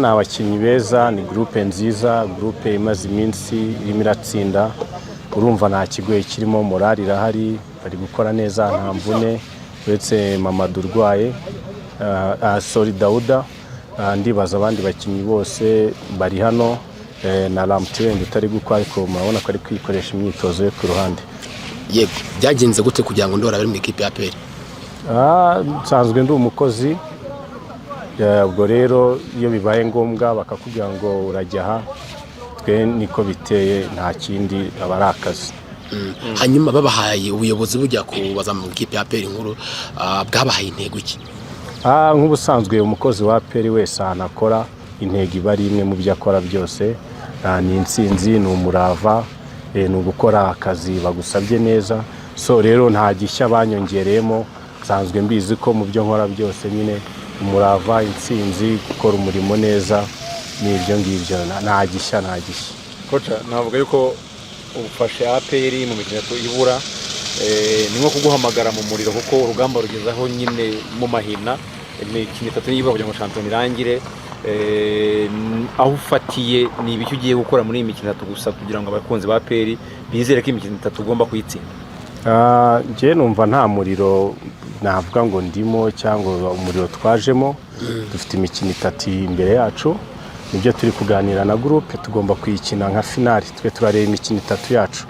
Ni abakinnyi beza, ni groupe nziza, groupe imaze iminsi irimo iratsinda. Urumva nta kigoye kirimo, morale irahari, bari gukora neza, nta mvune uretse Mamadou urwaye, sorry, Dauda. Ndibaza abandi bakinnyi bose bari hano, na Lamptey wenda utari gukora, ariko murabona ko ari kwikoresha imyitozo yo ku ruhande. Yego, byagenze gute kugira ngo Ndori abe mu ikipe ya APR? Nsanzwe ndi umukozi. Ubwo rero iyo bibaye ngombwa bakakubwira ngo urajya aha, twe niko biteye, nta kindi, aba ari akazi. Hanyuma babahaye ubuyobozi bujya kubaza mu ikipe ya APR nkuru, bwabahaye intego iki? Nk'ubusanzwe umukozi wa APR wese ahantu akora, intego iba ari imwe mu byo akora byose. Ni intsinzi, ni umurava, ni ugukora akazi bagusabye neza. So rero nta gishya banyongereyemo, nsanzwe mbizi ko mu byo nkora byose nyine umurava, intsinzi, gukora umurimo neza, ni ibyo ngibyo, nta gishya, nta gishya. Coach, navuga yuko ufashe APR mu mikino itatu ibura, ni nko kuguhamagara mu muriro, kuko urugamba rugezaho nyine mu mahina. Imikino itatu nibura kugira ngo shampiyona irangire. Aho ufatiye ni ibiki ugiye gukora muri iyi mikino itatu gusa kugira ngo abakunzi ba APR bizere ko imikino itatu ugomba kuyitsinda? Njye numva nta muriro navuga ngo ndimo cyangwa umuriro twajemo. Dufite imikino itatu imbere yacu, nibyo turi kuganira na groupe, tugomba kuyikina nka finale. Twe turareba imikino itatu yacu,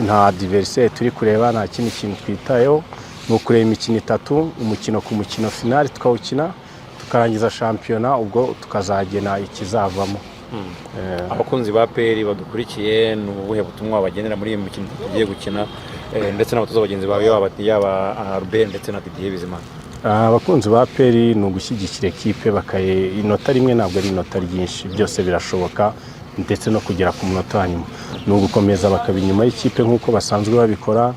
nta adversaire turi kureba, nta kindi kintu twitayeho, ni ukureba imikino itatu, umukino ku mukino, finale tukawukina, tukarangiza shampiyona, ubwo tukazagena ikizavamo. Abakunzi ba APR badukurikiye, ni ubuhe butumwa bagenera muri iyi mikino tugiye gukina, ndetse n'abatoza bagenzi bawe, yaba Albert ndetse na Didier Bizimana? Abakunzi ba APR ni ugushyigikira ekipe, bakaye inota rimwe ntabwo ari inota ryinshi, byose birashoboka, ndetse no kugera ku munota wa nyuma. Ni ugukomeza bakaba inyuma y'ikipe nk'uko basanzwe babikora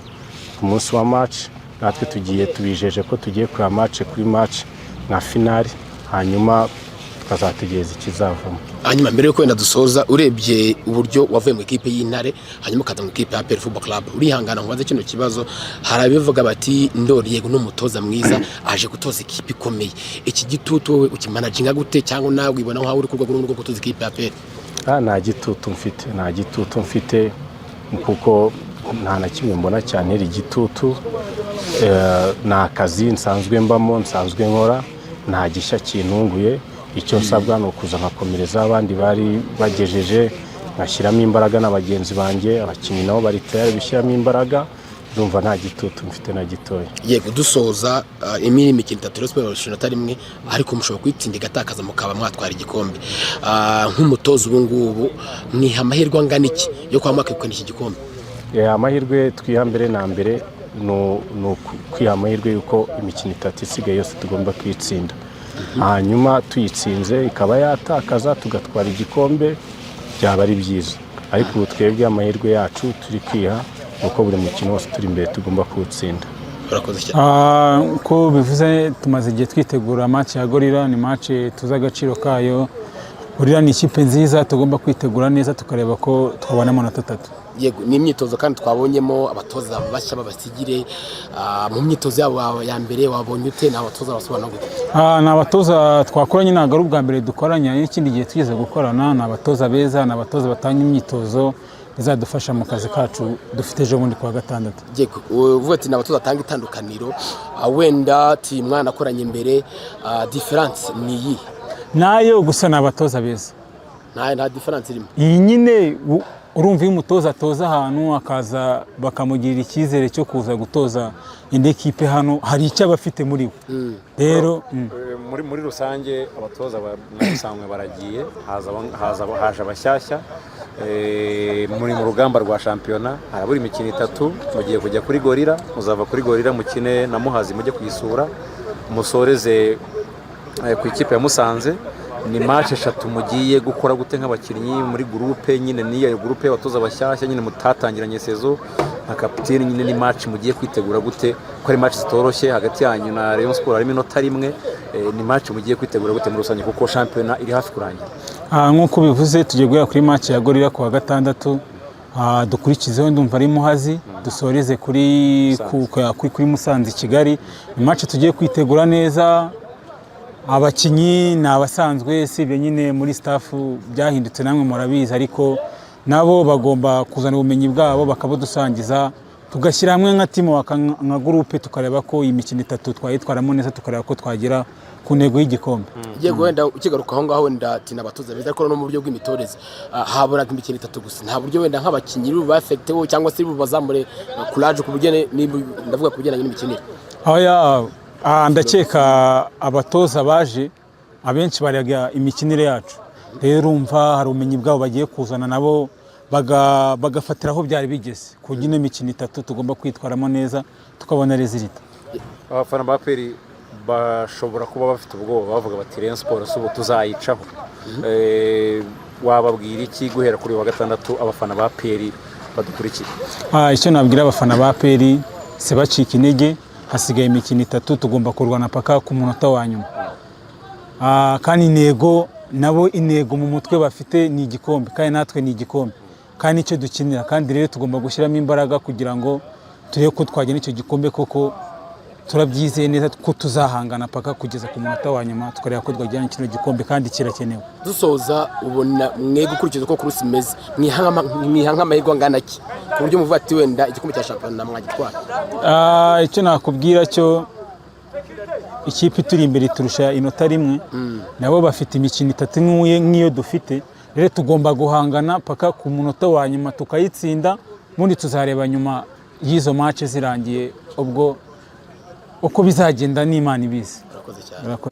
ku munsi wa match. Natwe tugiye, tubijeje ko tugiye kureba match kuri match nka finale, hanyuma tukazategereza ikizavamo. Hanyuma mbere yuko wenda dusoza, urebye uburyo wavuye mu ikipe y'Intare hanyuma ukaza mu ikipe ya APR Football Club, urihangana nkubaze kino kibazo: hari abivuga bati "Ndori yego ni umutoza mwiza, aje gutoza ikipe ikomeye." Iki gitutu wowe ukimanaginga gute, cyangwa nawe wibona nkaho uri ku rwego rumwe rwo gutoza ikipe ya APR? Nta gitutu mfite, nta gitutu mfite, kuko nta na kimwe mbona cyantera igitutu. Ni akazi nsanzwe mbamo, nsanzwe nkora, nta gishya kintunguye. Icyo nsabwa ni ukuza nkakomereza abandi bari bagejeje, nkashyiramo imbaraga na bagenzi banjye, abakinnyi nabo bari tayari gushyiramo imbaraga. Ndumva nta gitutu mfite na gitoya. Yego, dusoza, imwe imikino itatu, Rayon Sports barusha inota rimwe, ariko mushobora kuyitsinda igatakaza mukaba mwatwara igikombe. Nk'umutoza ubu ngubu mwiha amahirwe angana iki yo kuba mwakwegukana iki gikombe? Amahirwe twiha mbere na mbere ni kwiha amahirwe y'uko imikino itatu isigaye yose tugomba kuyitsinda, hanyuma tuyitsinze ikaba yatakaza tugatwara igikombe, byaba ari byiza. Ariko ubu twebwe amahirwe yacu turi kwiha ni uko buri mukino wose turi imbere tugomba kuwutsinda. Urakoze cyane. Uko bivuze, tumaze igihe twitegura match ya Gorilla, ni match tuzi agaciro kayo. Gorilla ni ikipe nziza, tugomba kwitegura neza tukareba ko twabona amanota atatu. Yego, ni imyitozo kandi twabonyemo abatoza bashya babasigire. Mu myitozo yabo ya mbere wabonye ute? Ni abatoza basobanura gute? Ni abatoza twakoranye, ntabwo ari ubwa mbere dukoranye, hari n'ikindi gihe tugeze gukorana. Ni abatoza beza, ni abatoza batanga imyitozo izadufasha mu kazi kacu dufite ejo bundi kuwa gatandatu. Yego, uvuga ati ni abatoza batanga itandukaniro. Wenda ati mwana akoranye mbere, différence ni iyi? Nayo gusa ni abatoza beza. Nta différence irimo? Iyi nyine urumva iyo umutoza atoza ahantu akaza bakamugirira icyizere cyo kuza gutoza indi ekipe hano, hari icyo aba afite muri we rero. Muri rusange abatoza mwabisanzwe baragiye, haje abashyashya. Muri mu rugamba rwa shampiyona, harabura imikino itatu. Mugiye kujya kuri Gorilla, muzava kuri Gorilla mukine na Muhazi, mujye kuyisura, musoreze ku ikipe ya Musanze. Ni match eshatu mugiye gukora gute nk'abakinnyi muri groupe nyine, niyo groupe y'abatoza bashyashya nyine mutatangiranye saison, nka kapiteni nyine, ni match mugiye kwitegura gute, ko ari match zitoroshye? Hagati yanyu na Rayon Sport harimo inota rimwe. Ni match mugiye kwitegura gute muri rusange, kuko shampiyona iri hafi kurangira? Nk'uko bivuze, tugiye guhera kuri match ya Gorilla kuwa gatandatu, dukurikizeho ndumva ari Muhazi, dusoreze kuri Musanze i Kigali. Ni match tugiye kwitegura neza. Abakinnyi ni abasanzwe, sibye nyine muri staff byahindutse, namwe murabizi, ariko nabo bagomba kuzana ubumenyi bwabo bakabudusangiza, tugashyira hamwe nka team, nka groupe, tukareba ko iyi mikino itatu twayitwaramo neza, tukareba ko twagera ku ntego y'igikombe. Yego, wenda ukigaruka aho ngaho, wenda ati ni abatoza beza, ariko no mu buryo bw'imitoreze haburaga imikino itatu gusa. Nta buryo wenda nk'abakinnyi bafekiteho cyangwa se bazamure courage ku bugene, ndavuga ku bigendanye n'imikinire? Oya, ndakeka abatoza baje abenshi barega imikinire yacu. Rero urumva hari ubumenyi bwabo bagiye kuzana, nabo bagafatira aho byari bigeze, ku buryo ino mikino itatu tugomba kwitwaramo neza, tukabona résultat. Abafana ba APR bashobora kuba bafite ubwoba, bavuga bati: "Rayon Sports ubu tuzayicaho." Wababwira iki guhera kuri uyu wa gatandatu, abafana ba APR badukurikiye? Icyo nabwira abafana ba APR, si bacika intege. Hasigaye imikino itatu, tugomba kurwana paka ku munota wa nyuma. Kandi intego nabo, intego mu mutwe bafite ni igikombe, kandi natwe ni igikombe, kandi nicyo dukinira. Kandi rero tugomba gushyiramo imbaraga kugira ngo turebe ko twagena icyo gikombe koko. Turabyizeye neza ko tuzahangana paka kugeza ku munota wa nyuma, tukareba ko twagirana kino gikombe, kandi kirakenewe. Dusoza, ubona mwe gukurikiza uko course imeze, mwiha nk'amahirwe angana ki ku buryo muvuga ati wenda igikombe cya shampiyona mwagitwara? Icyo nakubwira cyo, ikipe ituri imbere iturusha inota rimwe. Nabo bafite imikino itatu nk'iyo dufite. Rero tugomba guhangana paka ku munota wa nyuma, tukayitsinda. Ubundi tuzareba nyuma y'izo match zirangiye, ubwo uko bizagenda n'Imana ibizi. Urakoze cyane. Urakoze.